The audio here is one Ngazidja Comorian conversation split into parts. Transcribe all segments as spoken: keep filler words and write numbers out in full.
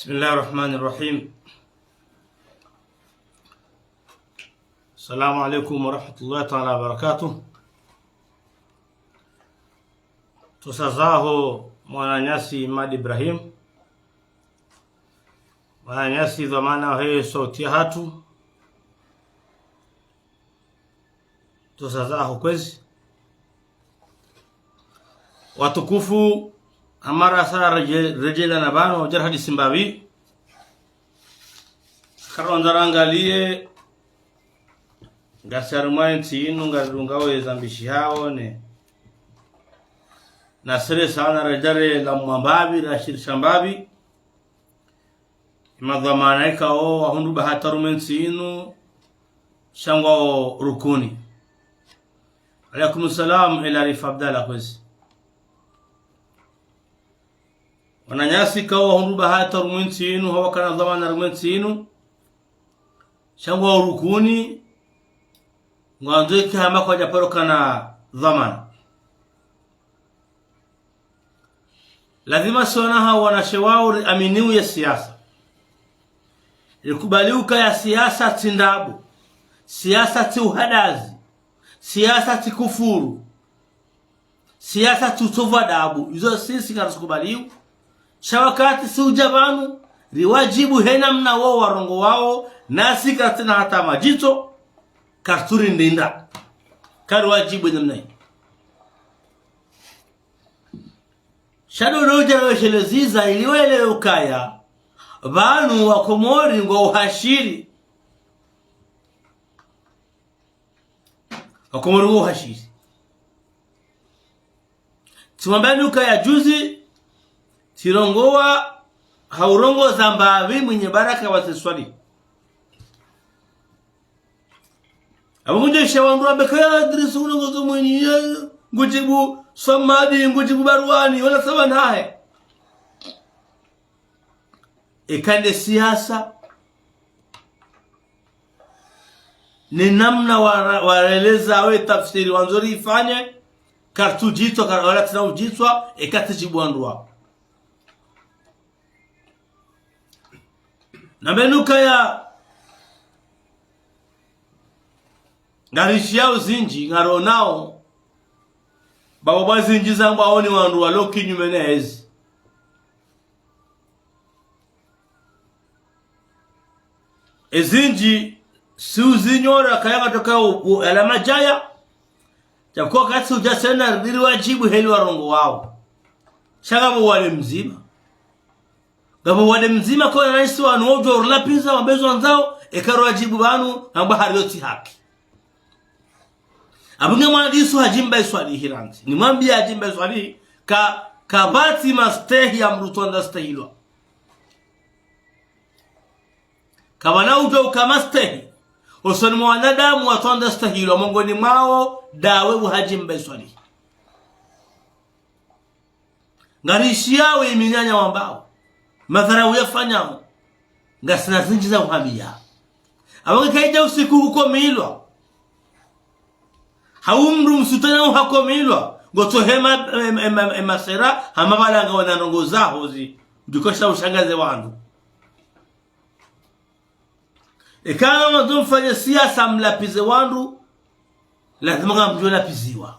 بسم الله الرحمن الرحيم. السلام عليكم ورحمة الله تعالى وبركاته. Tsosazaho mwananyasi Madi Ibrahim, mwananyasi dhwamana he sauti yahatru. Tsosazaho kwezi. Watukufu, hamara sa redje-, redjeya na pvanu, udjara hadisi mbapvi. Karondza rangaliye, ngasi harumwa entsi inu, ngaridungao ezambishihao ne. Na sere sana redjare la mwambapvi, rashirisha mbapvi. Emadhwamana ikao wahundru bahati harumwa entsi inu, sha ngwao Rukuni. Alaikum salam, El Arif Abdallah kwezi. Wananyasi ikao wahundru bahati harumwa entsi inu, hau wakana dhwamana harumwa entsi inu, sha ngwao Rukuni, ngwandzo ike hama kwadjaparo kana dhwamana. Lazima si wana hau wanashe wao riamini uye siasa. Rikubali ukaya siasa tsi ndrabo. Siasa tsi uhadazi. Siasa tsi kufuru. Siasa tsi utovu adabu. Izo sisi karizikubaliyo. Sha wakati si udja pvanu, riwadjibu he namna wao warongowao, nasi karitsina hata madjitso, karitsurindinda. Kariwadjibu he namna iyo. Sha ndo udja naweshelezeza ili welewe ukaya pvanu Wakomori ngwao uhashiri. Wakomori ngwao uhashiri. Tsimwambiyani ukaya juzi, tsirongowa ha urongoza mbapvi Mwinyi Baraka wa Said Swalihi. Apvo ngudjo isha wandru wambe kaya Idrisa urongozo Mwinyi, ye, ngudjibu Swamadi, ngudjibu Barwani, wala sawa nahe. Eka nde siasa, ne namna wara-, wareleza we tafsiri wandzo rifanye, karitsudjitswa, kar-, wala tsina udjitswa, eka tsidjibu wandru wao. Nambeni ukaya, ngarishiyao zindji, ngaronao, bapvo zindji zambwao ni wandru walo kinyume na ezi. Ezindji, si uzinyora kaya ngatoka u, u, alama djaya. Djakuwa katsi udja tsena riri wadjibu heli warongowao. Sha ngapvo wade mdzima. Ngapvo wade mdzima kwa raisi wanu wodjo urilapiza wambe zo wandzao, eka ridjibu pvanu, hamba hali yo tsi haki. Apvo nge mwandiso Hadji Mbae Swalihi randzi. Nimwambiye Hadji Mbae Swalihi, ka, kapvatsi mastehi ya mdru tsondza stehilwa. Kapvana udjo uka mastehi. Osoni mwa wanadamu watsondza stehilwa, mongoni mwao, ndawe bu Hadji Mbae Swalihi. Ngarishiyao ye minyanya wambao. Madharau yafanyao. Ngasina zindji za uhambiya. Apvo nge kaidja usiku hukomilwa. Hau mdru msutana uhakomilwa. Ngotso hema, em, em, em, emasera, hama pvala ngawana ndrongo zaho zi. Ndiko sha ushangaze wandru. Eka ngamwandzo mfanye siasa mlapize wandru, lazima ngamdjo lapiziwa.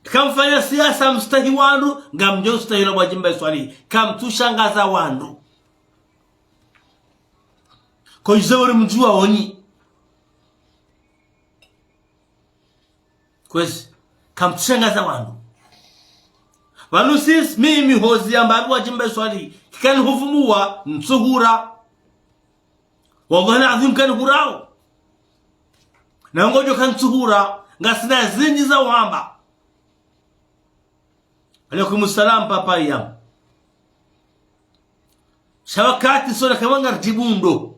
Eka mfanya siasa mstehi wandru, ngamdjo stehilwa bwa Hadji Mbae Swalihi, kamtsushangaza wandru. Ko izo uri mdjuwa onyi. Kwezi, kamtsushangaza wandru. Pvanu sisi, mimi hozi yamba apvo Hadji Mbae Swalihi, kikani hufumuwa, ntsuhura. Wallahi al-adhim kani hurao. Na ngodjo kantsuhura, ngasina zindji za uhamba. Alaikum salam, papa yam. Sha wakati sona kama ngaridjibu ndo.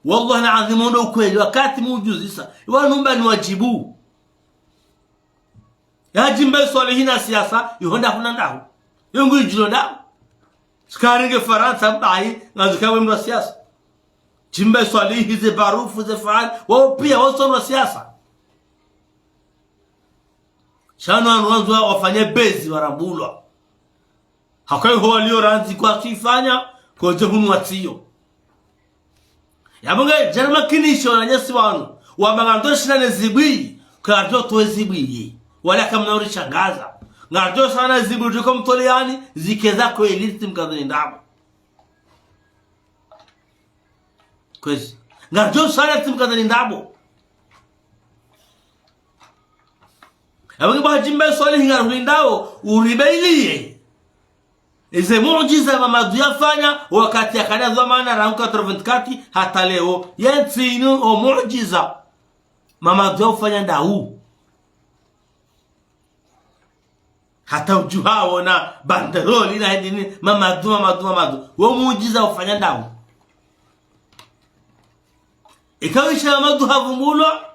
Wallahi al-adhim ndo ukweli, wakati mudjuzisa. Iwa numba ni wadjibu. Ya Hadji Mbae Swalihi na siasa, iho ndahu na ndahu. Yo ngu idjilo ndahu. Sika renge Farantsa mbayi, ngandzo kawe mdru wa siasa. Hadji Mbae Swalihi ze Barufu ze Fahad, wao piya wao tsi wandru wa siasa. Sha wanu wandru wandzo wafanye bezi warambulwa. Haka iho walio randzi kwatsu ifanya, kodze hunu watsiyo. Yapvo nge, djana makinisho wananyasi wanu, wamba ngaridjo shinda ne zibwi, ngaridjo towa zibwi. Wala kamna urishangaza. Ngaridjo shinda ne zibwi, djuka mtoleyani, zike za kweli tsi mkazani ndrabo. Kwezi. Ngaridjo shinda tsi mkazani ndrabo. Yapvo nge bo Hadji Mbae Swalihi ngarihulindao, uribeliye. Eze mu'jiza Mamadu yafanya, wakati yakana dhwamana rangu quatre-vingt-quatre hata leo. Yentsi inu o mu'jiza Mamadu yaufanya ndahu. Hata udjuhao na banderole na hindri ni Mamadu, Mamadu, Mamadu. Wo mu'jiza ufanya ndahu. Ikawisha Mamadu havumbulwa,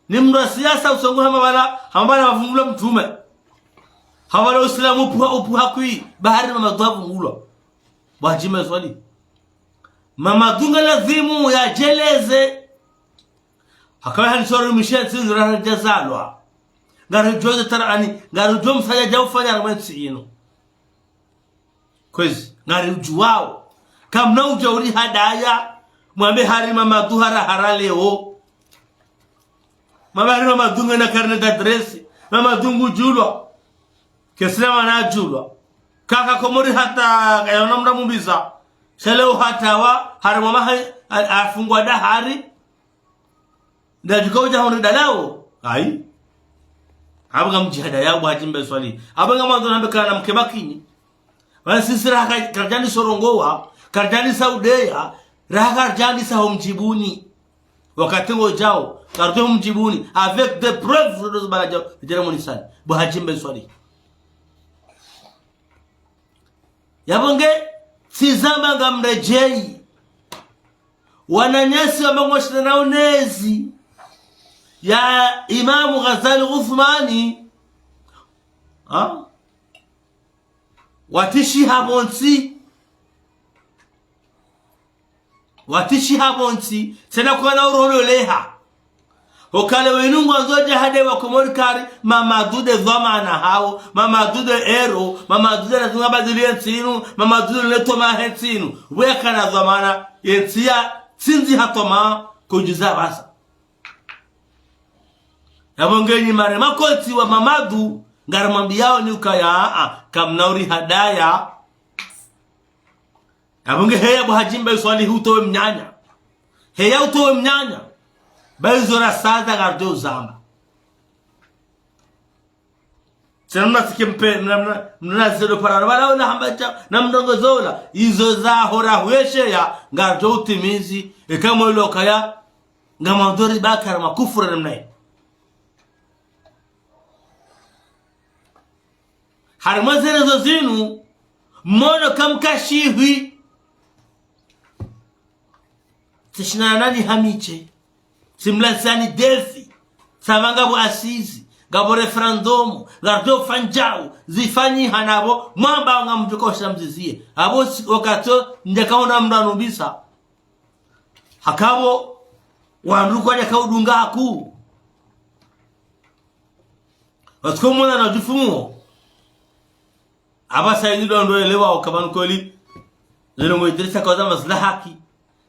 ni mndru wa siasa usongo hama pvala, hama pvala havumbulwa mtrume. Hama pvala Usilamu upvuha, upvuha kwi, bahari Mamadu havumbulwa. Bo Hadji Mbae Swalihi. Mamadu ngalazimu yadjeleze. Haka we hanisoro mishentsi nzira hadjazalwa. Ngaridjo ze tara ani, ngaridjo msadja djaufanya harumwa entsi inu. Kwezi, ngariudjuwao. Kamna udja urihadaya, mwambe hari Mamadu hara hara leo. Mwambe hari Mamadu ngena carnet d'adresse, Mamadu ngudjulwa. Kesina mana adjulwa. Kaka Komori hata, kayona mndru amubiza. Sha leo hata wa, hari mwama ha-, a-, afungwa dahari. Ndadjuka udja hondre dalao. Ayi. Apvo ngamdjihadayao bo Hadji Mbae Swalihi. Apvo ngamwandzo nambe kana mke makini. Pvanu sisi raha ka-, karidjandisa urongowa, karidjandisa udeya, raha karidjandisa ho mdjibuni. Wakati ngodjao, karidjo ho mdjibuni, avec des preuves, zozo bala djao, djera monisani. Bo Hadji Mbae Swalihi. Yapvo nge, tsizamba ngamredjeyi. Wananyasi wamba ngwashinda na unezi ya Imamu Ghazali Uthmani. Ha? Watishiha pvontsi. Watishiha pvontsi. Tsena kwana urololeha. Okale wenu ngwandzo djahade wa Komori kari, Mamadu nde dhwamana hawo, Mamadu nde héros, Mamadu nde lazima abadili yentsi inu, Mamadu nde letoma hentsi inu. Pvwe yakana dhwamana, yentsi ya, tsindzi hatoma, kudjuza pvasa. Yapvo ngenyi mare makotsi wa Mamadu, ngarimwambiyao ni ukaya, a, a, kamna urihadaya. Yapvo nge heya bo Hadji Mbae Swalihi utowe mnyanya. Heya utowe mnyanya. Ba izo rasaza ngaridjo uzamba. Tsena mna tsike mpe, mna, mna, mna zedo parara. Wala wala hamba dja, na mndrongo zola. Izo zaho rahuyesheya, ngaridjo utimizi. Eka mwelo kaya, ngamwandzo ribakara makufura namna yi. Harimwa zerezo zinu, mono kamkashihwi. Tsishinana nani hamiche. Tsimlansani défi. Tsamba ngapvo assises, ngapvo référendum, ngapvo fanyao, zifanyiha napvo, mwamba ngamdjo kausha mzizie. Apvo si-, wakati, ndjakaona mndru anubisa. Hakapvo, wandru kwadjaka udunga haku. Watsuko mwana na djufumo. Apvasa ini ndo ndo elewa ukabanu kweli. Lelo ngo Idrisa kaza mazila haki.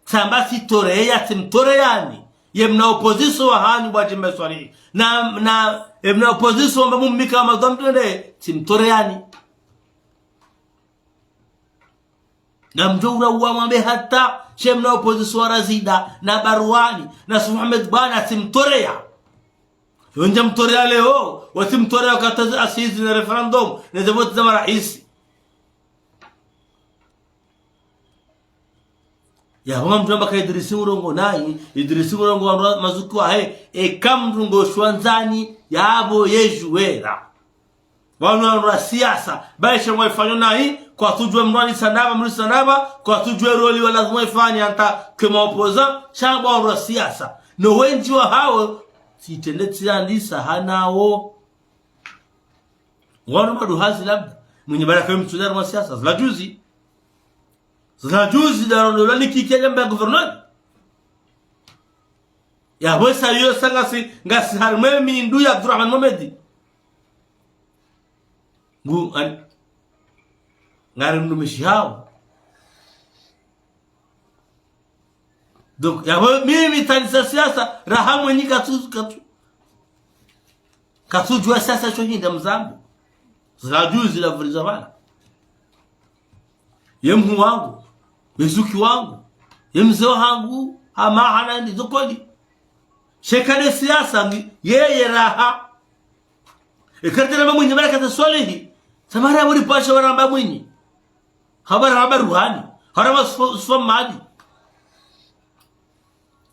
Tsamba tsitoreya, tsimtoreyani. Ye mna opposition wa hanyu bo Hadji Mbae Swalihi. Na, na, ye mna opposition wamba mumika wa madhwambu nde, tsimtoreyani. Ngamdjo ura uwa mwambe hata, she mna opposition wa Razida, na Barwani, na Yusuf Mohamed Bwana, tsimtoreya. Yo ndja mtoreya leo, watsimtoreya wakati ze assises na référendum, na ze vote za maraisi. Yapvo ngamdjo amba ka Idrisi Mrongo nayi, Idrisi Mrongo wandru mazuki wahe, eka mndru ngo shwandzani, yapvo yedjuwera. Wanu wandru wa siasa, ba ishe mwaifanya nayi, kwatsudjuwa mndru wa lisandaba, mndru lisandaba, kwatsudjuwa roli wa lazima ifanye hata kama opposant, sha bo wandru wa siasa. No wendji wahawo, tsitrende tsiandisa hanawo. Wanu maduhazi labda, mwinyi baraka yo mtsudari mwa siasa, zila juzi. Zila juzi daro ndo lani kiki ya jamba ya gouverneur. Yapvo isa yo sa ngasi, ngasi harimwe mindru ya Abdurahman Mohamed. Ngu, an-, Ngari mrumishi hawo. Donc, yapvo mimi tsanisa siasa, raha Mwinyi katsu, katsu, katsudjuwa siasa sho hindri mzambo. Zila dju zila vuriza pvala. Ye mhuu wangu, ye zuki wangu, ye mze wahangu, hama hana ndizo kweli. Sheka nde siasa ngi, yeye raha. Eka ritena mba Mwinyi Baraka Swalihi, samara wuri pasha waramba Mwinyi. Hau waramba Ruhani, hau waramba Swa-, Swamadi.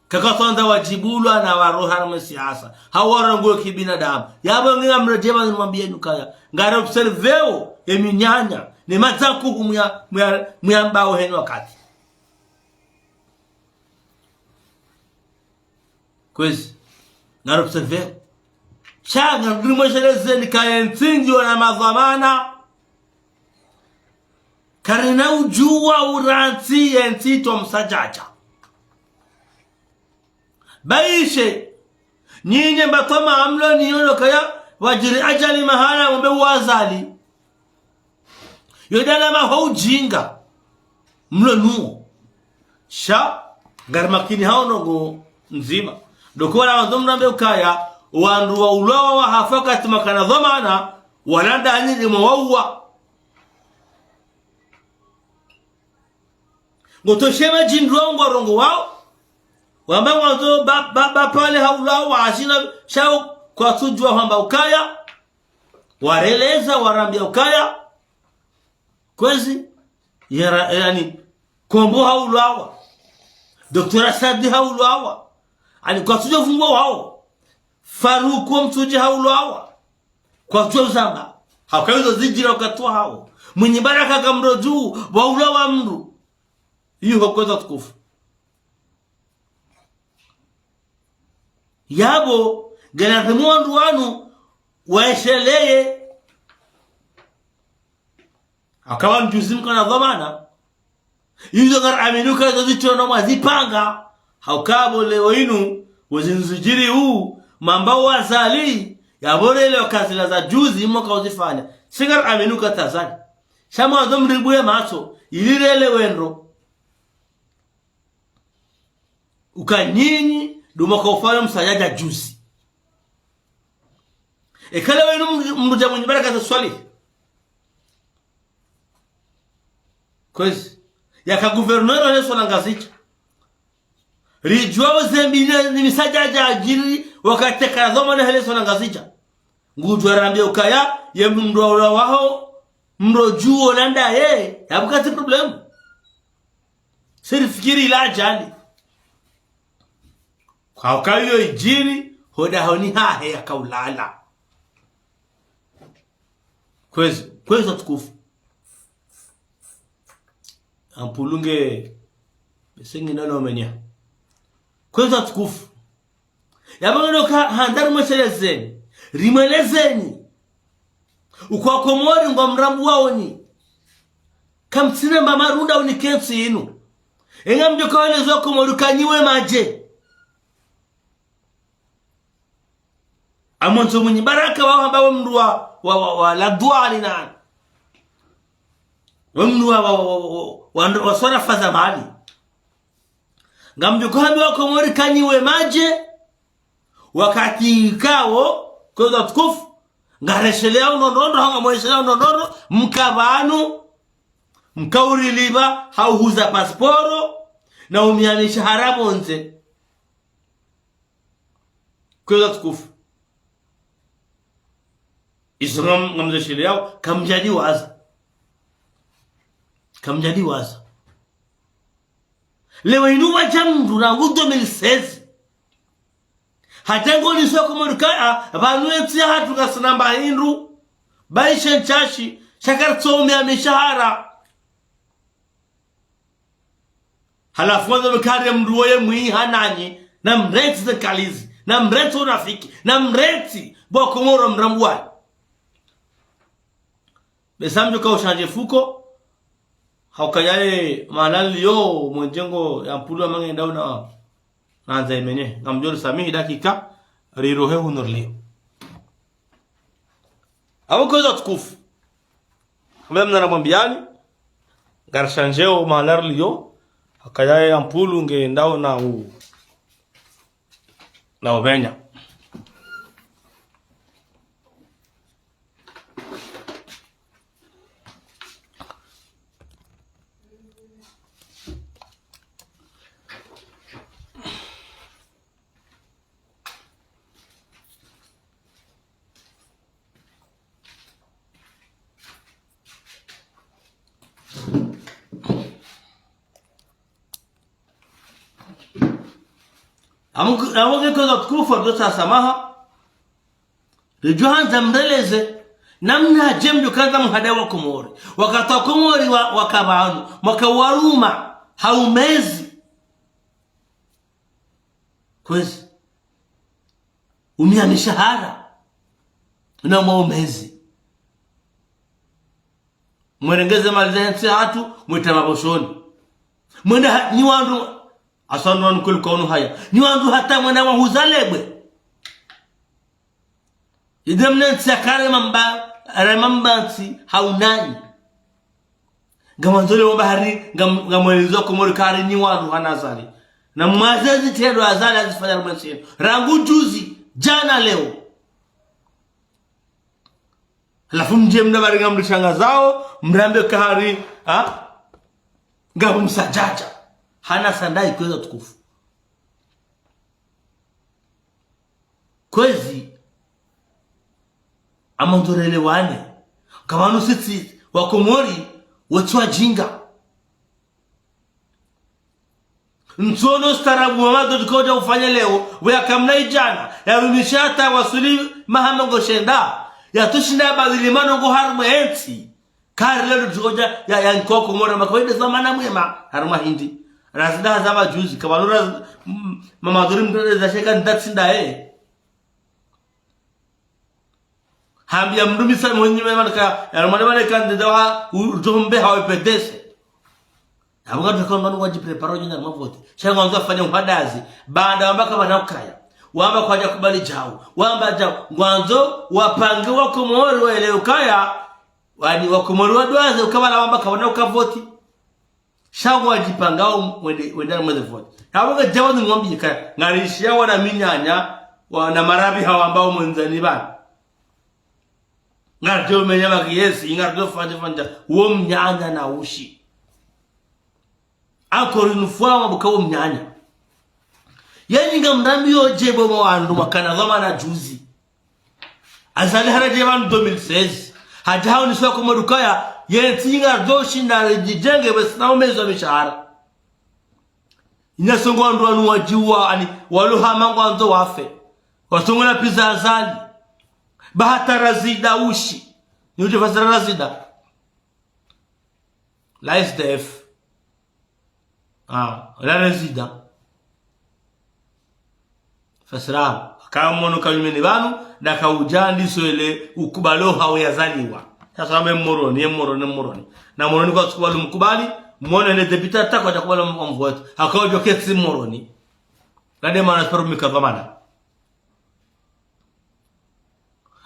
Kaka tsandza wadjibulwa na waroha na mwe siasa. Hau warongowe kibinadamu. Yapvo nge ngamredjee pvanu nimwambiyeni ukaya. Ngari observeo ye minyanya. Ne madzaku hu muya, muya, muyambao heni wakati. Kwezi. Ngari observeo. Sha ngari mweshelezeni kaya ntsi ngiyo na madhwamana. Karina udjuwa urantsi yentsi to msadjadja. Baishe, nyinyi mba toma amlo ni yolo kaya, wadjiri ajali mahala wambe wazali. Yo dala maho udjinga. Mlo nuwo. Sha, ngari makini hao ndrongoo ndzima. Ndo uka wala wandzo mrambe ukaya, wandru waulwawa wahafa wakati makana dhwamana, wala ndanyi limwa wauwa. Ngotoshe madjindru wao ngwarongowao. Wamba ngwandzo ba, ba, ba pale haulwawa, ashina, sha kwatsudjuwa hamba ukaya. Wareleza, warambia ukaya. Kwezi, yara, yaani, Kombo haulwawa. Docteur Saadi haulwawa. Yaani, kwatsudjo fungwa wao. Faruku wa Mtsudje haulwawa. Kwatsudjo uzamba. Hauka izo zidjiri wakati wahawo. Mwinyi Baraka ka mdru dju, waulwawa mdru. Iyo kwezi watukufu. Yapvo, ngena rimu wandru wanu, waesheleye. Hauka wanu juzi mkana dhwamana. Izo ngari aminio ukaya izo zitsono mwazipanga. Hauka pvo leo inu, wezi nzidjiri u, mamba wazali, yapvo rele waka zila za juzi, mwaka uzifanya. Si ngari aminio uka tazali. Sha mwandzo mribuwe matso, ili rele wendro. Uka nyinyi, ndo mwaka ufanya msadjadja juzi. Eka leo inu mdru, mdru dja Mwinyi Baraka Swalihi. Kwezi. Yaka gouverneur wa hele swala Ngazidja. Ridjuwa uzembi ne, ni misadjadja yadjiri wakati kana dhwamana hele swala Ngazidja. Ngudjuwa rambia ukaya, ye mdru waulwawaho, mdru djuwo nanda ye, yapvo katsi problème. Siri fikiri ila ajali. Hauka iyo idjiri, ho dahoni hahe yaka ulala. Kwezi, kwezi watukufu. Ampulunge, besengi nano menya. Kwezi watukufu. Yapvo ndo uka handza rimweshelezeni. Rimwelezeni. Ukaya Komori ngwamrambuwaoni. Kamtsina mba marunda unikentsi inu. Enga mdjo kaweleza Komori uka nyi we madje. Amwandzo Mwinyi Baraka wahamba we mdru wa, wa, wa, wa ladwali na. We mdru wa, wa, wa, wa, wa, wa, wa swarafa za mali. Ngamdjo hamba Wakomori uka nyi we madje, wakati ikao, kwezi watukufu, ngareshelea unondrondo, hanga mwareshelea unondrondo, mka pvanu, mka urilipva, hauhuza pasiporo, na umia mishahara pvondze. Kwezi watukufu. Izo ngam-, ngamzisheleao, kamdjadiwaza. Kamdjadiwaza. Leo inu wadja mdru rangu deux mille seize. Hata ngoniso Komori ukaya, pvanu entsi yahatru ngasina mba hindru. Baishe ntsashi, sha karitsoumia mishahara. Halafu wandzo mkare mdru woye mwiha nanyi, na mrentsi ze nkalizi, na mrentsi unafiki, na mrentsi bo Komori mrambuwaoni. Besa mdjo ka ushanje fuko, hauka yaye mana liyo mwenjengo ya mpulu wa mangenda una, nandza imenye, ngamdjo risamihi dakika, rirohe hunu riliyo. Apvo kwezi watukufu. Hama mna namwambiani, Ngarishandjeo mahala riliyo, haka ye ampulu ngendao na u-, na upvenya. Amu-, amu nge kweza tukufu, ndo sa samaha. Ridjo handza mreleze namnadje mdjo handza muhada wa Komori. Wakati wa Komori wa, waka pvanu, mwaka waruma ha umezi. Kwezi. Umia mishahara. Na mwa umezi. Mwerengeze mali ze ntsi hatru, mwita maboshoni. Mwenda ha-, nyi wandru, aswandru wanu kweli kwa unu haya. Nyi wandru hata mwenda mwahuza lebwe. Ide mne ntsi ya kare mamba, are mamba ntsi ha unani. Ngamandzo le wamba hari, ngam-, ngamwelezo Komori kare nyi wandru hana Azali. Na mwaze zitrendwa Azali hazifanya harumwa ntsi yinu. Rangu juzi, jana leo. Halafu mdje mna bari ngamrishangazao, mrambe kahari, ha? Ngamu msadjadja. Hana sandai kweza tukufu. Kwezi, amandzo relewane. Kamanu sitsi, wa Komori, wetsi wajinga. Ntsono ustaarabu wa madhwati kaudja ufanya leo, weya kamna idjana, ya rumisha hata wasuli maha mengo shenda, ya tsushinda ya badili manongo harumwa entsi. Kari leo tsukodja ya, ya nkoko mora makawaida za mwana mwema, harumwa hindri. Razida haza majuzi, kabalura, mm, mamadhuri mdru za sheka ndatsinda, eh. Hambia mdru misa mwenye mwana ka, ya mwana mwana kandida wa, u-, utombe hawe pedese. Abuka tuka mwana kwa jipreparo nyina mavote. Sha ngwandzo afanya uhadazi. Baanda wamba kapvana ukaya. Wamba kwadja kubali djau. Wamba djau. Ngwandzo wapange wa Komori waelewe ukaya. Wani wa Komori wadwaze ukaya na wamba kapvana ukavoti. Sha ngwadjipangao wende, wende na mweze voti. Abuka djau ni ngwambi kaya. Ngarishiya wana minyanya, wana marabi hawamba umwenzani bana. Ngaridjo menya makiyesi, ngaridjo fanya fanya, wo mnyanya na ushi. Encore une fois, mabuka wo mnyanya. Yenyi ngamrambiyo djebo mwa wandru mwakana dhwamana juzi. Azali haradje pvanu deux mille seize. Hadja haoniswa Komori ukaya, yentsi ngaridjo shinda ridjidjenge pvwatsi na umezi wa mishahara. Inyasongo wandru wanu wadjiwa, ani, walo hama ngwandzo wafe. Wasongo na piza Azali. Bahata Razida ushi. Ni udje fasira Razida. La S D F. Ah, la Razida. Fasira. Aka mono kanyumeni pvanu, nda kaudja ndiso ele ukubalo hawe yazaliwa. Sasa wambe Moroni, ye Moroni, ye Moroni. Na Moroni kwatsukubali mkubali, mwono ele depita takwa takubali mvwetu. Haka udjo ketsi Moroni. Lade mana siparo mika pvamana.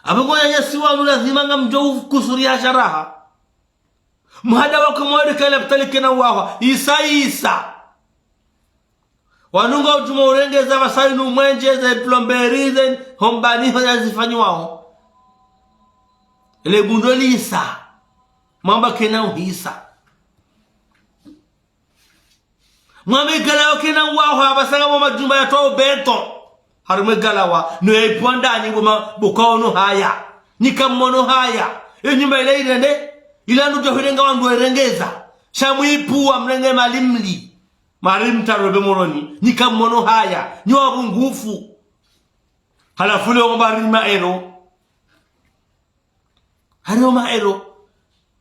Apvo ngoya nyasi wanu lazima ngamdjo kusuri ya sharaha. Muhada wa Komori kale ptalike na wawa. Isa, isa. Wanu ngwadjuma urengeza pvasa inu mwenje ze plomberie ze hombani ho yazifanyiwaho. Ele gundo lisa. Mwamba kena uhisa. Mwamba igalawa kena waho, apvasa ngapvo majumba yatwao beto. Harumwa igalawa, no yaipvwa ndani boma, buka ono haya. Nyika mono haya. E nyumba ile irende, ila nudja hurenga wandru werengeza. Sha mwipvuwa mrenge mali mli. Mali mtaro be Moroni, nyika mono haya. Nyi wapvungufu. Halafu leo mba rima ero. Hariyo maero.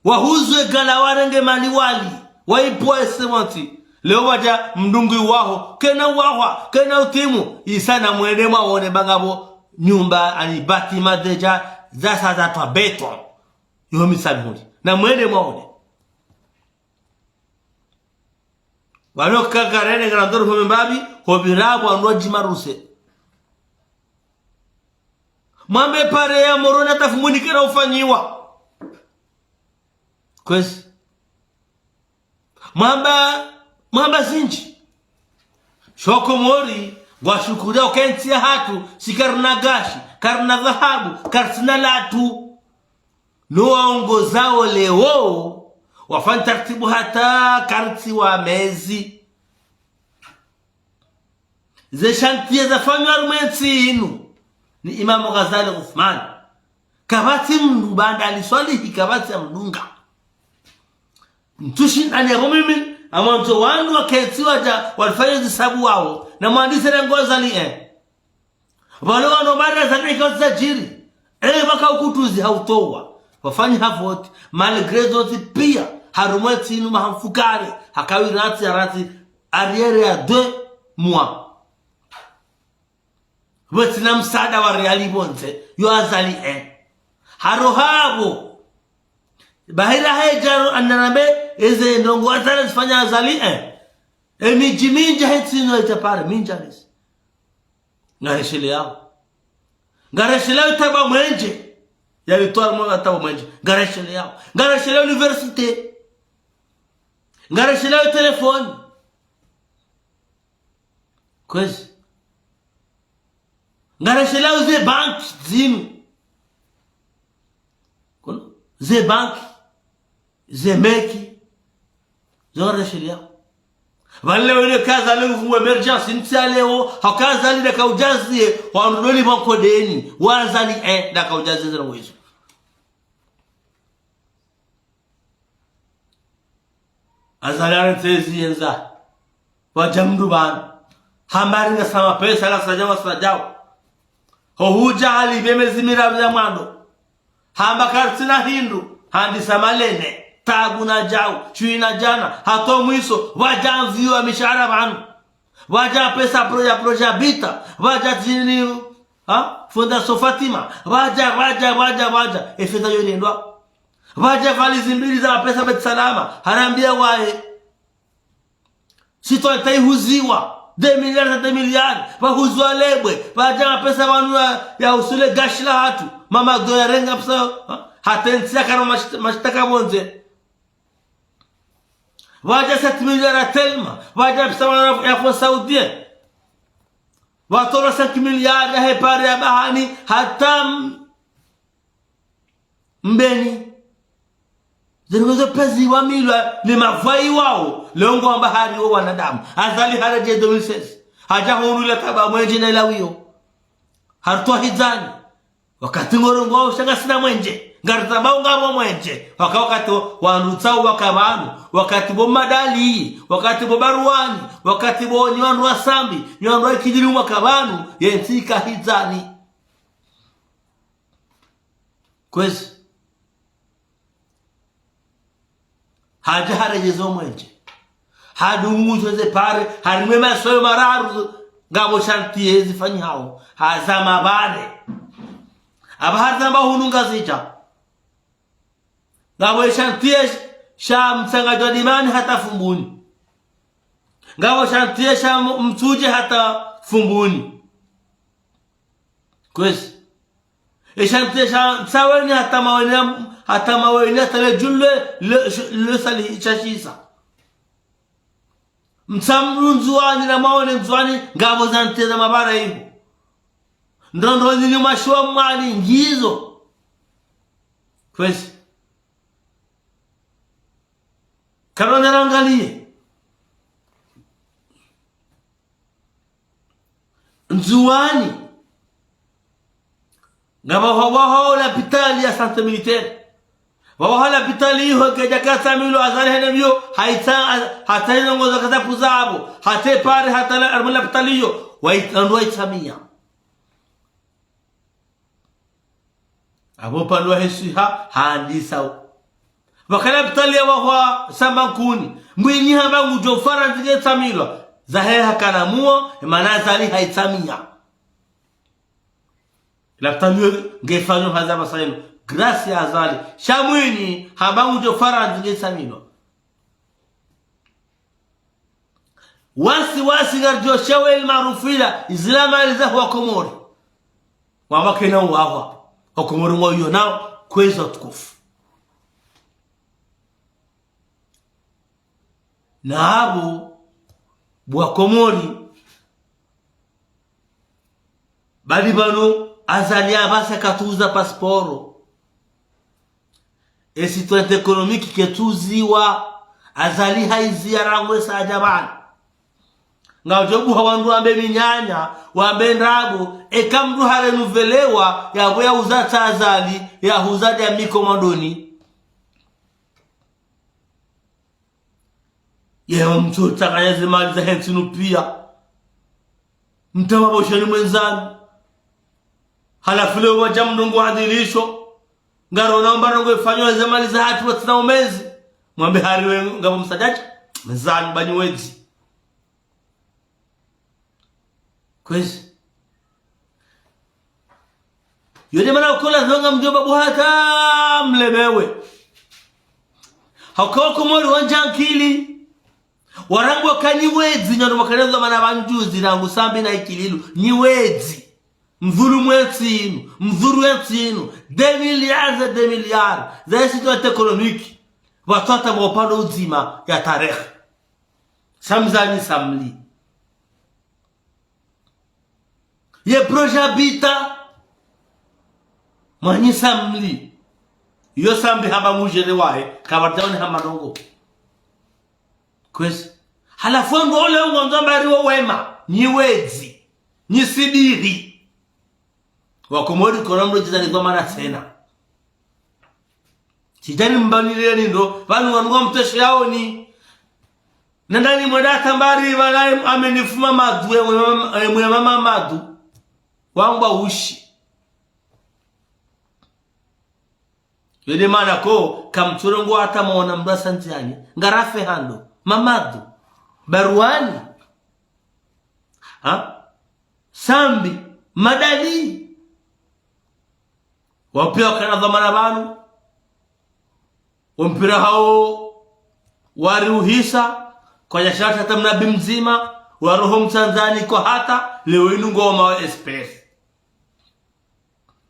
Wahuzwe gala warenge mali wali. Waipvwa esemanti. Leo wadja mdungu waho. Kena wahwa. Kena utimu. Isa na mwende mwaone ba ngapvo nyumba ani bâtiment déjà za sa zatwa beton. Yo misamihuli. Na mwende mwaone. Wano kakarene kana ndoro fome mbabi, hopvira pvwa ndo djimaruse. Mwambe pare ya Moroni hata fumuni kena ufanyiwa. Kwezi. Mwamba, mwamba zindji. Sho Komori, ngwashukuriao ka entsi yahatru, si karina gashi, karina dhahabu, karitsina latru. No waongozao leo, wafanya taratibu hata karitsi wa mezi. Ze shantiye zafanywa harumwa entsi inu, ni Imam Ghazali Uthman. Kapvatsi mndru baanda Ali Swalihi, kapvatsi ya mdunga. Ntsu shindani yapvo mimi, ngamwandzo wandru waketsi wadja, walifanye zisabu wao, na mwandise na ngo Azali, eh. Pvalo wano baada Azali ika utajiri. Eh, pvaka ukutuzi hautowa. Wafanyi ha vote, malgré zontsi pia, harumwa entsi inu maha mfukare, haka wi ratsi, ratsi, arrière ya deux mois. Pvwatsina msaada wa riali pvondze, yo Azali, eh. Haro hapvo. Bahira hedjaro anarambe, eze ndrongoo Azali zifanya Azali, eh. E midji mindji hetsi inu etsapare, mindji alisi. Ngaresheleyao. Ngaresheleyao taba mwenje. Yalitwara mwa taba mwenje. Ngaresheleyao. Ngaresheleyao université. Ngaresheleyao telefoni. Kwezi. Ngaresheleyao ze banki zinu. Kono? Ze banki. Ze meki. Zo ngaresheleyao. Pvale wene ka Azali nguvu émergence, ntsi ya leo, haka Azali ndaka udjaziye, wandru ndo li pvankodeni, wa Azali, eh, ndaka udjaziye zina mwezo. Azali arentsi ezi yendza. Wadja mndru pvanu. Hamba ringa sa mapesa, la sadjawa sadjawa. Ho hudja hali pve mezi miraru ya mwando. Hamba karitsina hindru, handisa malene, tabu na djau, shwi na djana, hata mwiso, pvwadja mviyo wa mishahara pvanu. Pvwadja pesa pro ya projet Habitat, pvwadja zini, ha? Fondation Fatima, pvwadja, pvwadja, pvwadja, pvwadja, e fedha yo irendwa. Pvwadja valizi mbili za pesa Beit Salama, harambiya waye. Sitwa tayihuziwa, deux milliards za deux milliards, pvahuziwa lebwe, pvwadja mapesa pvanu ya, ya usule gashi lahatru, Mamadu yarenga pesa, ha? Hata entsi yakana mashit-, mashitaka pvondze. Pvwadja sept milliards ya Telma, pvwadja pesa pvanu ya Fonds Saoudien. Pvatolwa cinq milliards ya he pare ya bahani, hata m-, Mbeni. Zinu zo pezi wa milwa ni mavwayi wao, leo ngwamba hari wo wanadamu. Azali haredjeyi deux mille seize. Hadja hunu la taba mwenje na ilawiyo. Harutwa hidzani. Wakati ngorongowao sha ngasina mwenje. Ngaritaba ungapvo mwenje. Waka wakati wo, wandru tsawo waka pvanu. Wakati bo Madali. Wakati bo Baruwani. Wakati bo nyi wandru wa Sambi. Nyi wandru wa Ikidjiri mwaka pvanu. Yentsi ika hidzani. Kwezi. Hadja haredjeza o mwenje. Hadungudza ze pare, harimwa e masoyo mararu, ngapvo shantiye zifanyihao, ha za mapare. Apvaha ritamba hunu Ngazidja. Ngapvo e shantiye sha Mtsangadjwa Dimani hata Fumbuni. Ngapvo shantiye sha M-, Mtsudje hata Fumbuni. Kwezi. E shantiye sha Ntsaweni hata Maweni, hata Maweni hata le djulwe, le, le sali shashisa. Mtsamdu Ndzuwani na Maweni Ndzuwani, ngapvo za ntiye za mapare iho. Ndrondro zini mashuwa Mwali ngizo. Kwezi. Karona rangaliye. Ndzuwani. Ngapvo hwawaha o lapitali ya Santé Militaire. Wawaha lapitali iho kedja katsamilwa Azali hene pviyo, haitsa, hata hino ngozo katsa puzapvo, hata e pare, hata la, harumwa lapitali iyo, waitsa, wandru waitsamiya. Apvo pvandru wa heswiha, handisa. Pvaka lapitali ya wahwa Samba Nkuni. Mwinyi hamba ngudjo Farantsa ngetsamilwa. Zahe hakana muo, e mana Azali haitsamiya. Lapitali yo ngefanyo hazi apvasa inu. Grâce ya Azali. Sha Mwinyi, hamba ngudjo Farantsa ngetsamilwa. Wasi, wasi ngaridjo shaweli marufu ila, izila mali za wa Komori. Wamba kena uwawa. Wa Komori ngwayo nao, kwezi watukufu. Na apvo, bo wa Komori, bali pvanu Azali apvasa katsuza pasiporo. E situation économique ketsuziwa, Azali hayiziya rangu esa adja pvanu. Ngaudjo buha wandru wambe minyanya, wambe ndrabo, eka mndru harenouvelé wa, yapvo yahuza tsa Azali, yahuza dia mikomandoni. Ye mtsutsanganya ze mali zahe ntsi inu piya. Mtawa bosheni mwendzani. Halafu leo wadja mndru ngu adilisho. Ngarona omba ndrongo ifanywa ze mali zahatru watsina umezi. Mwambe hari we ngapvo msadjadja. Mwendzani ba nyi wedzi. Kwezi. Yo nde mana ukola zonga mdjomba buhata mlemewe. Hauka wa Komori wandza nkili. Warangu waka nyi wedzi, nyondo mwakaneza mana pvandzuzi rangu Sambi na Ikililu. Nyi wedzi. Mdhulumu entsi inu, mdhuru entsi inu. Des milliards et des milliards. Za situation économique. Pvatsu hata mwa upande udzima ya tarehi. Samzani samli. Ye projet Habitat. Mwanyi samli. Yo Sambi hamba mujere wahe, kapvatsi wani hamba ndrongo. Kwezi. Halafu ndo ole ungondzo mbari wo wema. Nyi wedzi. Nyi sidiri. Wa Komori kora mlo djizani kwa mana tsena. Tsidjani mbanile ni ndo, pvanu wanu ngwa mteshe yaoni. Nandani mweda tambari pvala amenifuma madu, emwe mama, emwe mama madu. Wangwa ushi. Yo nde mana ko, kamtsurongoa hata mwana mrasa ndziani, ngarafe hando, Mamadu, Baruani, ha? Sambi, Madali. Wao piya wakana dhwamana pvanu, wo mpira hawo wari uhisa, kwadja shata hata mnabi mdzima, wa roho mtsandzani kwa hata, leo inu ngoma wa S P F.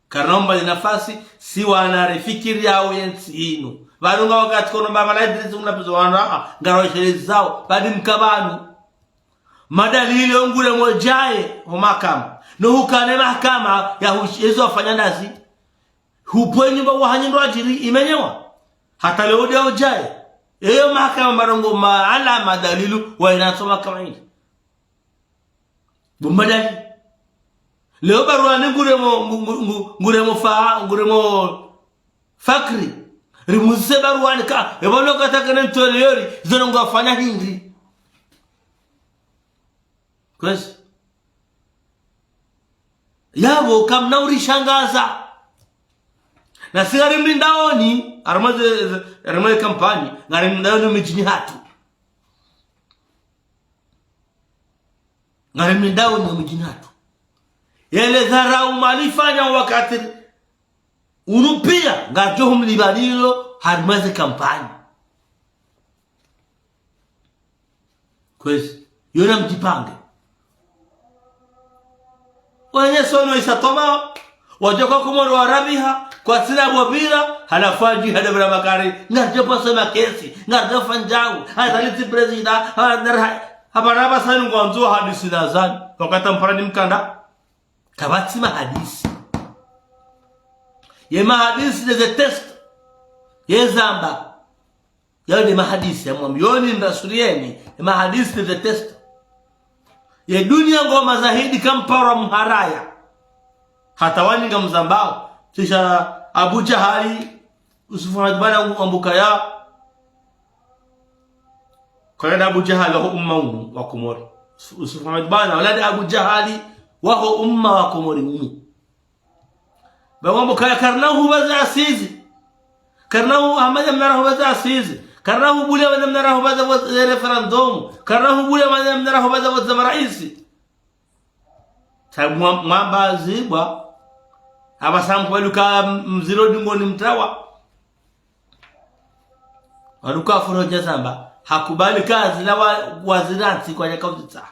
Karina umba ni nafasi, si wana rifikiri yawo ye ntsi inu. Pvanu nga wakati kono mbaba la Idris mna pizo wana, ah, ngaro sherezi zawo, badi mka pvanu. Madalili ongure mo djaye, ho mahakama. No hukane mahakama, ya hushi, ezo wafanya ndazi. Hupve nyumba wahanyi ndo adjiri, imenyewa. Hata leo nde ho djaye. Eyo mahakama marongo ma, ala madalilu, wa inatso mahakama hili. Bo Madali. Leo Baruani nguremo, ngu-, ngu-, ngu-, nguremo fa-, nguremo fakri. Rimuzise Baruani ka, eba lo katakene ntore yori, zo ndrongo wafanya hindri. Kwezi. Yapvo kamna urishangaza. Na si ngarimlindaoni, harimwa ze, ze, harimwa ye kampanyi, ngarimlindaoni midjini hatru. Ngarimlindaoni midjini hatru. Yele dharau mwalifanya wakati unu piya, ngadjo humlibalilo harimwa ze kampanyi. Kwezi, yona mdjipange. Wenye sono isa toma, wadjo kwa Komori warabiha, kwatsina bobila, halafu adji hada bra makari, ngadjo pase makesi, ngadjo fanyawo, Azali tsi prezida, ha, narha-, hapvana pvasa inu ngwandzo hadisi na Azali, wakati mpara ni mkanda, kapvatsi mahadisi. Ye mahadisi nde ze test, ye zamba. Yayo nde mahadisi ya mwambioni ndrasurieni, ye mahadisi nde ze test. Ye dunia ngoma zahidi kampara mharaya. Hata wani ngamzambao. Kisha Abu Jahali, Yusufu Ahmed Bana ngu ambuka ya. Kala nda Abu Jahali waho umma unu wa Komori. Yusufu Ahmed Bana, wala nda Abu Jahali waho umma wa Komori unu. Ba wambo kaya karina hubaza asizi. Karina hu Ahmed Mnara hubaza asizi. Karina hu Bulia Ahmed Mnara hubaza wa-, referendum. Karina hu Bulia Ahmed Mnara hubaza wa zama raisi. Sa mwa-, mwamba zibwa. Aba sambu waluka mziro dingoni mtawa. Waluka furo djazamba. Hakubali kazi la wa-, waziri ntsi kwadjaka uzitsa.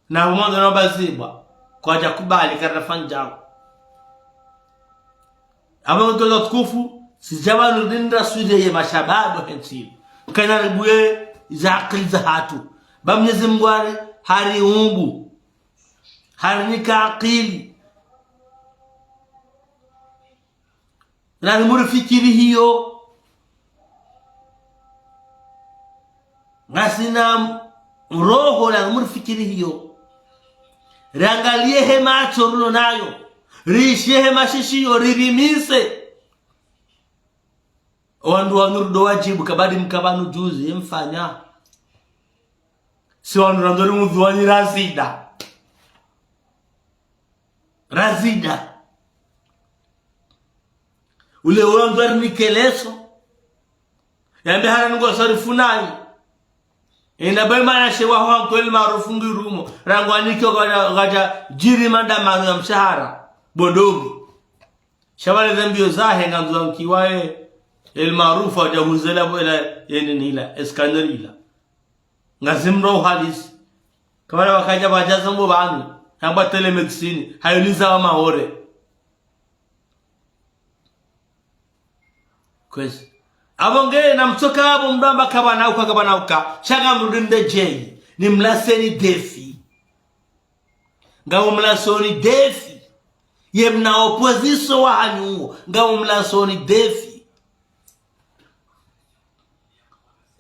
Na humwando na bazibwa, kwadja kubali karina fanyawo. Ama mtoto tukufu, sidjaba nurindra swide ye mashababu hentsi. Kana ribuye, Za akili zahatru. Ba Mwenyezi Mungu hari, hariumbu. Harinika akili. Lazima rifikiri hiyo. Ngasina roho, lazima rifikiri hiyo. Riangalie he matso rilo nayo. Riishie he mashishiyo, ririmise. Wandru wanu rudo wadjibu, kabadi mkabanu juzi, mfanya. Si wandru randori mudhuwani razida. Razida. Ule wandru warinike leso. Yambe hara nungo sarifu nayi. Ina bai mana shewa hwa kweli maarufu ngirumo. Rangu anikio gaja, gaja djiri mandamano ya mshahara. Bondogi. Sha bale ze mbio zahe ngandzo nkiwaye El Maarufu hadja huzela bo ila yende nila, eskaneri ila. Ngazi mdru halisi. Kabala wakadja badja zambo banu, yamba telemedicine, hayoniza wa Maore. Kwezi. Abo nge na mtsoka abo mdru amba kabanauka, kabanauka. Sha ngamrudi ndedjeyi, nimlaseni défi. Ngamumlasoni défi. Ye mna opposition wahanyu, ngamumlasoni défi.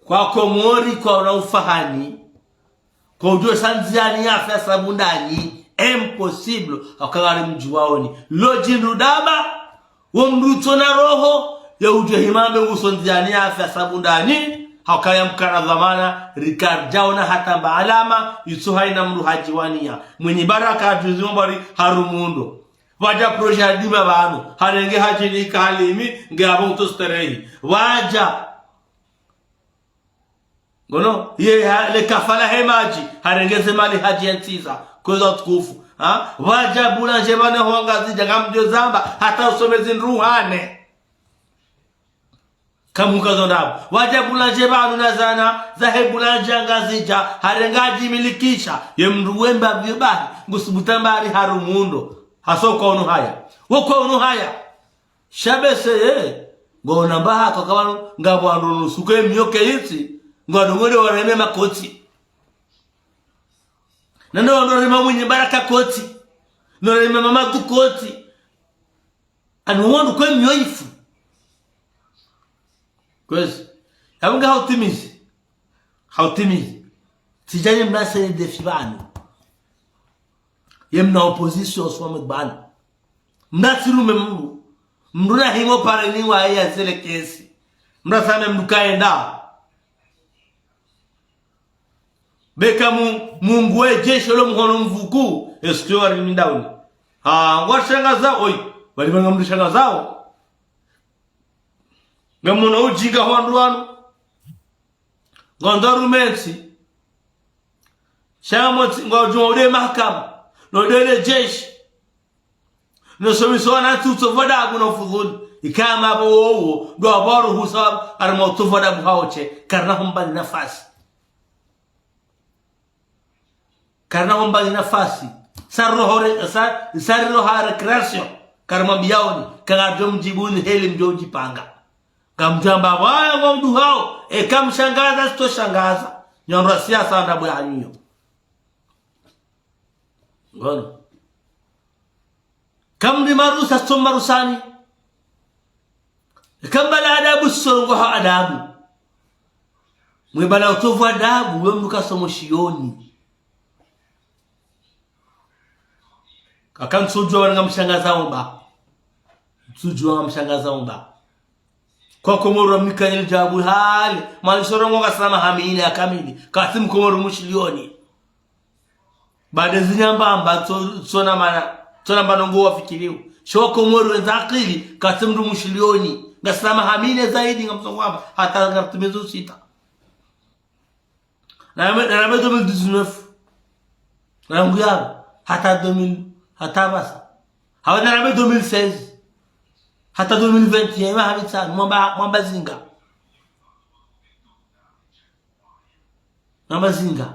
Kwa Komori kwa una ufahani. Kwa udjo sa ndziani yafe ya sabundani. Impossible. Hauka ngari mdjuwaoni. Lodji ndru daba. Wo mdru utsona roho, ya udjo himambe nguso ndziani yafe ya sabundani, hauka ya mkana dhwamana, rikardjaona hata mba alama, yitso haina mdru hadjiwania. Mwinyi Baraka hadjuzi mbari harumwa ndo. Pvadja projet ya dima pvanu, harenge hadji nika halimi, nge abo utso sterehi. Pvadja. Ngono, ye ha, le kafala he madji, harenge ze mali hadji yentsiza, kweza utukufu. Ha? Pvadja boulanger pvanu ho Ngazidja ngamdjo zamba, hata usome zindru hane. Kamuka zo ndrabo. Pvadja boulanger pvanu na zana, zahe boulanger Ngazidja, harenge hadji milikisha, ye mdru wemba pvyo bahi, ngusubuta mbari harumwa ndo. Haso kwa unu haya. Wo kwa unu haya. Sha bese ye, ngo namba haka kabano, ngapvo wandru nusu ke miyo ke yitsi, ngo ndongole wareme makotsi. Nando wandru warema Mwinyi Baraka kotsi. No warema Mamadu kotsi. Anu wandru kwe miyo ifu. Kwezi. Yabunga hautimizi. Hautimizi. Tsidjani mnase ye défi pvanu. Ye mna opposition oswame pvanu. Mna tsirume mdru. Mdru na himo pare ni wa ya zele kesi. Mna same mdru kaenda. Beka mu, Mungu we jeshi lo mhono mvuku. Esitio wari mindawuni. Ha, ngwa shangazao, oi. Wali manga mdru shangazao. Ngamona udjinga hwandru wanu. Ngwandza rumentsi. Sha motsi, ngwadjua ude mahakama. No dele jeshi. No somiso wana ntsu utsovu adabu no fudhuli. Ikama abo wowo, ndo abo ruhusa, harumwa utsovu adabu hawo she, karina humbani nafasi. Karina humbani nafasi. Sa roho re, sa, sa roho ha récréation. Karimwambiyaoni, kangardjo mdjibuni heli mdjo udjipanga. Ngamdjamba, waya ngwa udu hawo, eka mshangaza, sito shangaza. Nyondo wa siasa ndrabo yahanyu iyo. Ngono. Kamri marusa, sito marusani. Eka mbala adabu, sito ngo ha adabu. Mwe bala utsovu adabu, we mdru kasomo shioni. Kaka ntsudjua wani ngamshangazao mba. Ntsudjua ngamshangazao mba. Kwa Komoro mnikanye djawabu hale. Mwanisoro ngo ngasina maha mine ya kamili. Katsi mkomoro mushilioni. Bade zinyambamba tso, tsona mana, tsona mbano ngo wafikiriwo. Sho Komoro wenza akili, katsi mdru mushilioni. Ngasina maha mine zaidi ngamsongo amba. Hata ngartumezo sita. Narambe, narambe deux mille dix-neuf. Narangu yaro. Hata deux mille, hata basa. Hawa narambe deux mille seize. Hata deux mille vingt et un, maha mitsanu, mwamba, mwamba zinga. Mwamba zinga.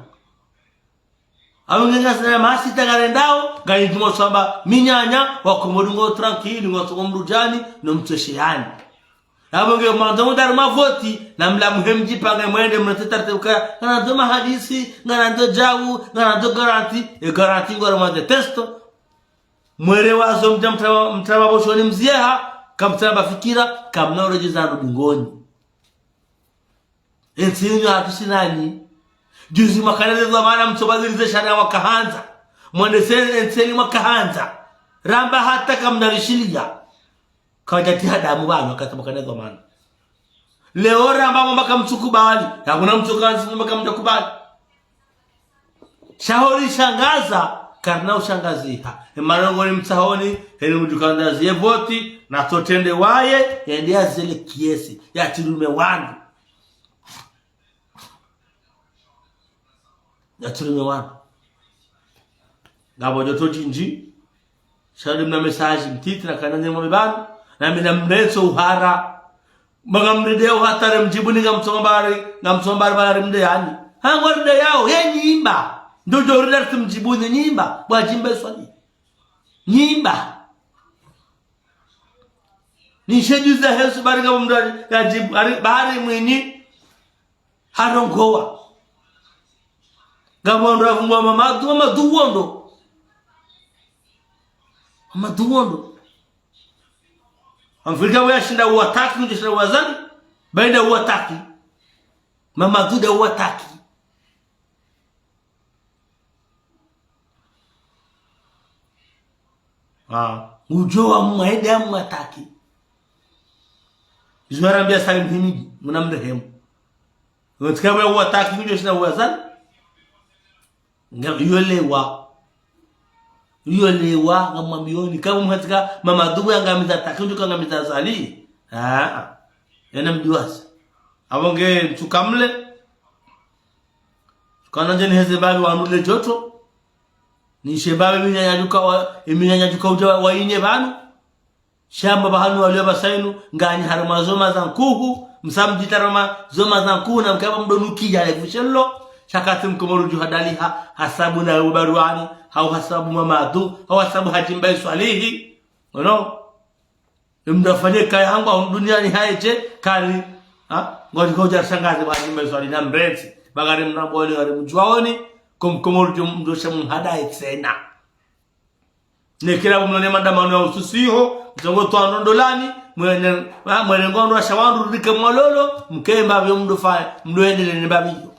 Awo ngenga sana masi tagarendao, ngani djumo swamba minyanya, wa Komori ngo tranquille, ngo soko mdru djani, no mtweshe yani. Apvo nge mwandzo mdari mavoti, na mlamuhe mdjipange mwende mnatete taratibu kaya, nganandzo mahadisi, nganandzo djawu, nganandzo garanti, e garanti ngwaro mwandzo testo. Mwere wazo mdja mtraba, mtraba boshoni mziyeha, kamtraba fikira, kamna uredjeza ndo bingoni. Entsi yinu hatusi nanyi. Juzi mwakana ze dhwamana mtsobadilize sharia mwakahandza. Mwendese entsi yinu mwakahandza. Ramba hata kamnarishiliya. Kawadjatiha damu pvanu wakati mwakana dhwamana. Leo ramba mwamba kamtsukubali. Hakuna mtsoka nzi mwamba kamdjakubali. Shaho rishangaza, karina ushangaziha. Emana ngoni mtsahoni, heni mdjukandazi ye voti, na tsotrende waye, yende yazele kiesi, yatirume wandru. Yatirume wandru. Ngapvo joto djindji, sha ndo mna message mtiti nakana nde mwa pvanu, na mi namretso uhara. Mba ngamredeyao hata rimdjibuni ngamtsomba ri, ngamtsomba ri pvala rimdeyani. Hangu rideyao, ye nyimba. Ndo djo ridari tsimdjibuni nyimba, bwa djimba iswali. Nyimba. Nishe juzi ya hesu bari ngapvo mdru ari, ya djibu, ari, bari mwinyi. Harongowa. Ngapvo wandru wavumbwa Mamadu, Mamadu wondo. Mamadu wondo. Amfirika we ashinda uwataki, nje shinda uwazani, bainda uwataki. Mamadu nda uwataki. Ah, udjo wa mwaide ya mwataki. Izo yarambia Salim Himidi, muna mrehemu. Wetika we uwataki, nje shinda uwazani. Nga, iyo lewa. Iyo lewa, ngamwambioni. Kama mhatika, Mamadu ya ngamiza taki, nje ka ngamiza zali. Ah, ena mdiwasi. Apvo nge, ntsukamle. Kana nje niheze babi wandru le joto. Nishe babi minyanya djuka wa, minyanya djuka udja wa, wa inye pvanu. Shamba pvahanu walio pvasa inu, nganyi harumwa zoma za nkuhu, msamdjita harumwa zoma za nkuhu, na mkaba mdo nukiya le vushelo, sha kati mkomoro djuhadaliha, hasabu na ubaruani, hau hasabu Mamadu, hau hasabu Hadji Mbae Swalihi. Ono? Mdru afanye kaya hangu, duniani haye dje, kani, ha? Ngoni koja shangaze bwa Hadji Mbae Swalihi na mrentsi, bagari mramboni, gari mdjuwaoni, kom-, komoro djo mdosha mhada etsena. Nekila mnone mandamano ya ususu iho, mtsongo twa ndondolani, mwene, ha, mwene ngondo wa shawandru rike mwalolo, mkemba vyo mdo fa, mdo endele ne babiyo.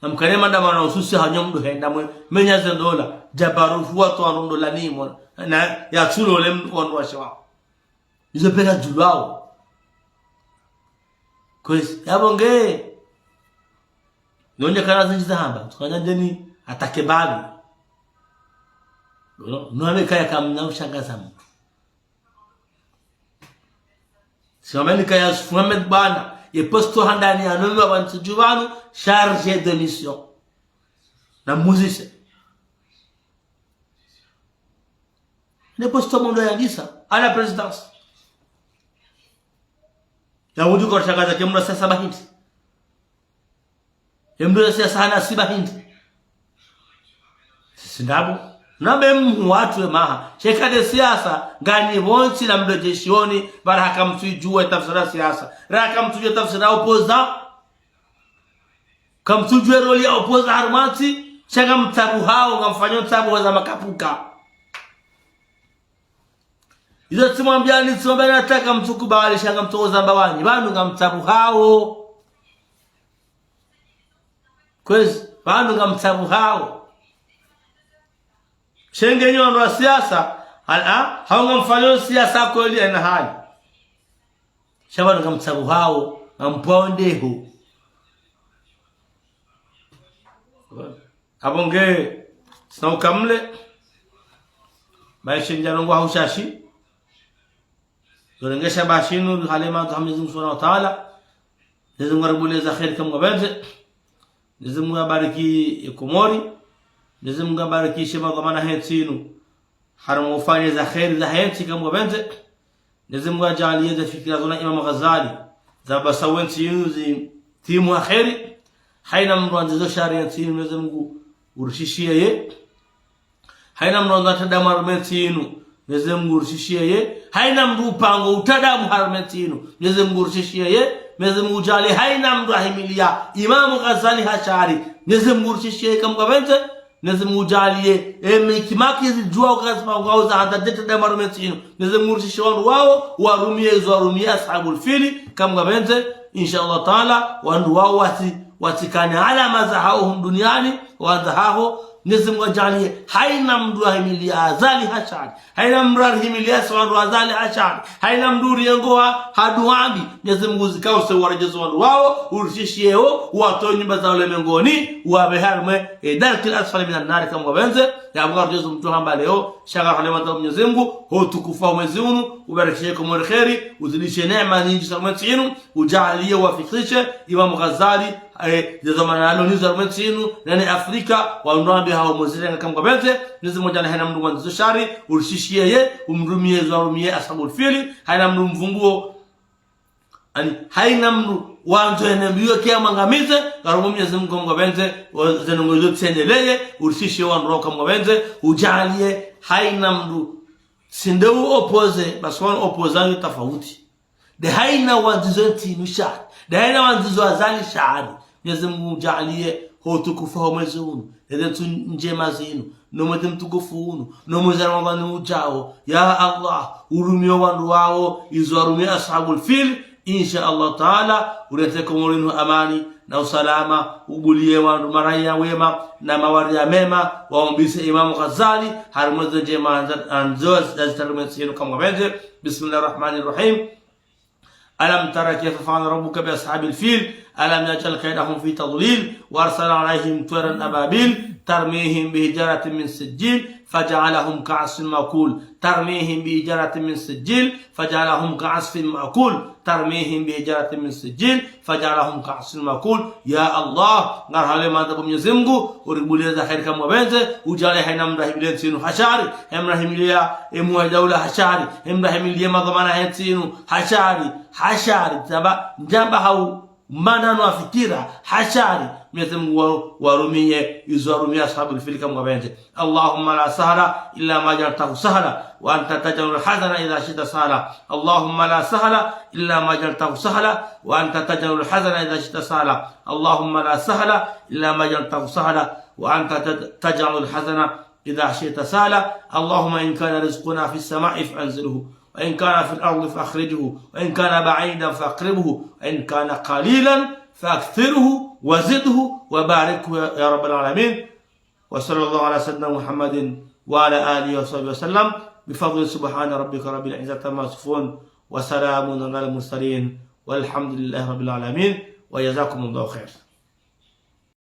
Na mkane mandamano ya ususu hanyo mdo henda mwe, menya ze ndola, jabaru fuwa twa ndondolani mwana, na ya tsulo le mkondo wa shawa. Izo peka djulwao. Kwezi, yapvo nge. Nonye kana zindji za hamba, tsukanya ndeni atake babi. No, no ame kaya kamna ushangaza mdru. Si wame ni kaya Yusuf Mohamed bwana, ye posto handani ya nonye wa pvantsu dju pvanu, chargé de mission. Na musicien. Ne posto mondo ya disa, à la présidence. Ya udju kwa shakaza ke mdru wa siasa bahindi. Ke mdru wa siasa hana si bahindi. Sisi ndapvo. Nambe mhu watru we maha. Sheka de siasa, nganyi pvontsi na mdru djeshioni, bara haka mtsudjuwa tafsira siasa. Raka mtsudjuwa tafsira opposant. Kamtsudjuwe roli ya opposant harumwa ntsi, sha ngamtsabuhao, ngamfanyo ntsabuho za makapuka. Izo tsimwambiani, tsimwambiani hata kamtsukubali, sha ngamtsoza mbawanyi, pvanu ngamtsabuhao. Kwezi, pvanu ngamtsabuhao. Sha nge nyi wandru wa siasa, al-, a, hau ngamfanyo siasa kweli ena hali. Sha pvanu ngamtsabuhao, ngampvao ndeho. Apvo nge, tsina ukamle, maesha ndja nongo hau shashi. Zorengesha bashinu, hale mandzo ha Mwenyezi Mungu Subhanahu wa Ta'ala. Mwenyezi Mungu aribule za kheri kamwe pvendze. Mwenyezi Mungu abariki ye Komori. Mwenyezi Mungu abariki she madhwamana he ntsi inu. Harumwa ufanye za kheri za he ntsi kamwe pvendze. Mwenyezi Mungu ajaliye ze fikira zona Imam Ghazali, za basa we ntsi yinu zitimu ha kheri. Haina mdru andzizo shari ya ntsi yinu, Mwenyezi Mungu urishishiye ye. Haina mdru andzizo tadamu harumwa ye ntsi yinu, Mwenyezi Mungu urishishiyeye, hayina mndru upanga utadamu harumwa entsi inu. Mwenyezi Mungu urishishiyeye, Mwenyezi Mungu udjaaliye hayina mndru ahimiliya Imamu Ghazali hashari. Mwenyezi Mungu urishishiyeye kamwe ngapvendze. Mwenyezi Mungu udjaaliye, e, mikimaki zidjuwa ukazipanga uza handa dete dama harumwa entsi inu. Mwenyezi Mungu urishishiye wandru wawo, warumiye izo warumiye Ashabul Fili, kamwe ngapvendze. Insha Allah Taala, wandru wawo watsi, watsikane alama zahawo hunu duniani, wandza haho. Mwenyezi Mungu udjaaliye, hayina mndru ahimiliya Azali hashari. Hayina mndru arihimiliya si wandru Azali hashari. Hayina mndru uriyengo wa haduwambi. Mwenyezi Mungu uzikawuse uwaredjeze wandru wawo, urishishiyeo, uwatowe nyumba za ulemengoni, uwapve harumwa, e, darkil asfali minan nari kamwe ngapvendze. Ya Mungu uredjeze mtu hamba leo, sha ngarohale madhambi Mwenyezi Mungu, ho utukufu wa mwezi unu, ubarikishe Komori kheri, uzidishe neema nyindji za mwezi inu, udjaaliye uwafikishe Imamu Ghazali, e, zezo manalo nizo harumwa entsi inu, nane Afrika, wandru wambi hawo mwezirenga kamwe ngapvendze. Mwenyezi Mungu udjaaliye hayina mndru wandzizo shari, urishishiyeye, umrumiye izo warumiye Ashabul Fili, hayina mndru mvunguo, ani, hayina mndru wandzo yene mbiyo ke yamwangamize, ngaromba Mwenyezi Mungu kamwe ngapvendze, wa-, zendrongoo izo tsendeleye, urishishiye wandru wawo kamwe ngapvendze, udjaaliye hayina mndru, si nde u opposé, basi wanu opposant yo tafauti. Nde hayina wandzizo entsi inu shari. Nde hayina wandzizo Azali shari. Mwenyezi Mungu udjaaliye ho utukufu wa mwezi unu, neze ntsu ndjema zinu, no mwezi mtukufu unu, no mwezi Ramadhani udjao. Ya Allah, urumiye wandru wawo, izo warumiye Ashabul Fil. Insha Allah Taala, urentse Komori inu amani na usalama, ubuliye wandru maraya wema na mawariya mema, waumbise Imamu Ghazali harumwa ze ndjema andzo, andzo yazitsaha harumwa entsi inu kamwe ngapvendze. بسم الله الرحمن الرحيم. ألم تر كيف فعل ربك بأصحاب الفيل؟ ألم يجعل كيدهم في تضليل وأرسل عليهم طيرا أبابيل ترميهم بحجارة من سجيل فجعلهم كعصف مأكول. ترميهم بحجارة من سجيل فجعلهم كعصف مأكول. ترميهم بحجارة من سجيل فجعلهم كعصف مأكول. Ya Allah, ngarohale madhambi Mwenyezi Mungu, uribuliye za kheri kamwe ngapvendze, udjaaliye hayina mndru ahimiliye entsi inu hashari, hayina mndru ahimiliya, e, mwa daula hashari, hayina mndru ahimiliye madhwamana he ntsi inu hashari, hashari, taba, ndjamba hau, maneno ya fikira, hashari, Mwenyezi Mungu wa-, warumiye, izo warumiye Ashabul Fil kamwe ngapvendze. اللهم لا سهل إلا ما جعلته سهلا وأنت تجعل الحزن إذا شئت سهلا. اللهم لا سهل إلا ما جعلته سهلا وأنت تجعل الحزن إذا شئت سهلا. اللهم لا سهل إلا ما جعلته سهلا وأنت تج-، تجعل الحزن إذا شئت سهلا. اللهم إن كان رزقنا في السماء فأنزله، وإن كان في الأرض فأخرجه، وإن كان بعيدا فأقربه، وإن كان قليلا فأكثره وزده وبارك له يا رب العالمين. وصلى الله على سيدنا محمد وعلى آله وصحبه وسلم. بفضل سبحان ربك رب العزة عما يصفون وسلام على المرسلين والحمد لله رب العالمين. وجزاكم الله خير.